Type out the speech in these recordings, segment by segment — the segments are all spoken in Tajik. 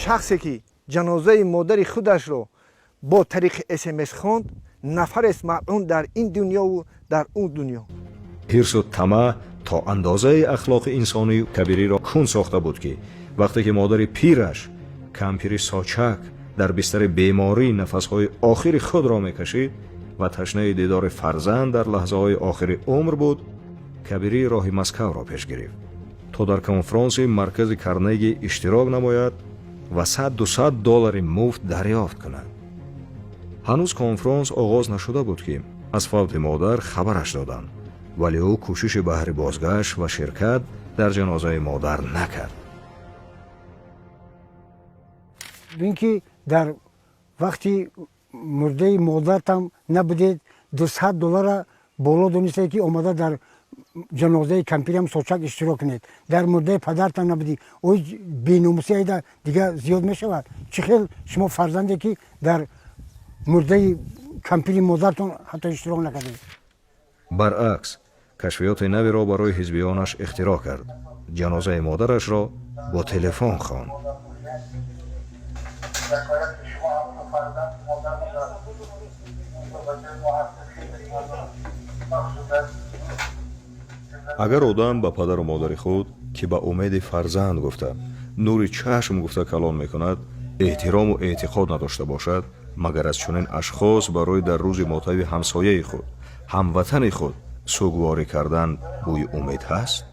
Шахсе ки ҷанозаи модари худашро бо тариқи СМС хонд, нафарест малъун дар ин дунёву дар он дунё. Ҳирсу тамаъ то андозаи ахлоқи инсонии Кабириро кун сохта буд, ки вақте ки модари пираш, кампири Сочак, дар бистари беморӣ нафасҳои охири худро мекашид ва ташнаи дидори фарзанд дар лаҳзаҳои охири умр буд, Кабирӣ роҳи Москавро пеш гирифт, то дар конфронси Маркази Карнеги иштирок намояд ва 100-200 доллари муфт дарёфт кунад. Ҳанӯз конфронс оғоз нашуда буд, ки аз фавти модар хабараш доданд, вале ӯ кӯшиши баҳри бозгашт ва ширкат дар ҷанозаи модар накард. Ин ки дар вақти мурдаи модартам набудед, 200 доллара боло донистед, ки омада дар ҷанозаи кампирам Сочак иштирок кунед. Дар мурдаи падартам набудӣ. Ой, беномусӣ айда дигар зиёд мешавад. Чӣ хел шумо фарзанде, ки дар мурдаи кампири модартон ҳатто иштирок накардед? Баръакс, кашфиёти наверо барои ҳизбиёнаш ихтироъ кард: ҷанозаи модарашро бо телефон хонд. Агар одам ба падару модари худ, ки ба умеди фарзанд гуфта, нури чашм гуфта калон мекунад, эҳтирому эътиқод надошта бошад, магар аз чунин ашхос барои дар рӯзи мотави ҳамсояи худ, ҳамватани худ сугворӣ кардан бӯи умед ҳаст?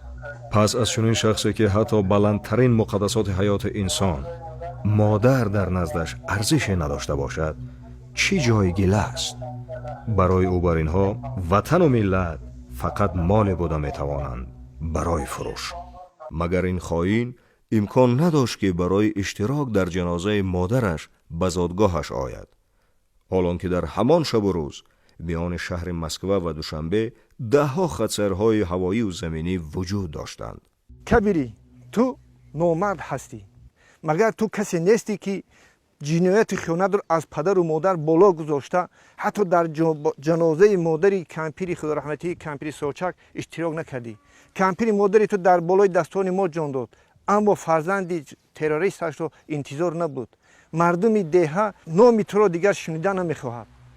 Пас аз чунин шахсе, ки ҳатто баландтарин муқаддасоти ҳаёти инсон, модар, дар наздаш арзише надошта бошад, чӣ ҷои гила аст? Барои ӯ бар инҳо ватану миллат фақат моле буда метавонанд барои фурӯш. Магар ин хоин имкон надошт, ки барои иштирок дар ҷанозаи модараш ба зодгоҳаш ояд, ҳолон ки дар ҳамон шабу рӯз миёни шаҳри Москва ва Душанбе даҳҳо хатсайрҳои ҳавоию заминӣ вуҷуд доштанд? Кабирӣ, ту номард ҳастӣ. Магар ту касе нестӣ, ки ҷинояту хиёнатро аз падару модар боло гузошта, ҳатто дар ҷанозаи модари кампири худораҳматии кампири Сочак иштирок накардӣ? Кампири модари ту дар болои дастони мо ҷон дод, аммо фарзанди террористашро интизор набуд. Мардуми деҳа номи туро дигар шунида намехоҳад.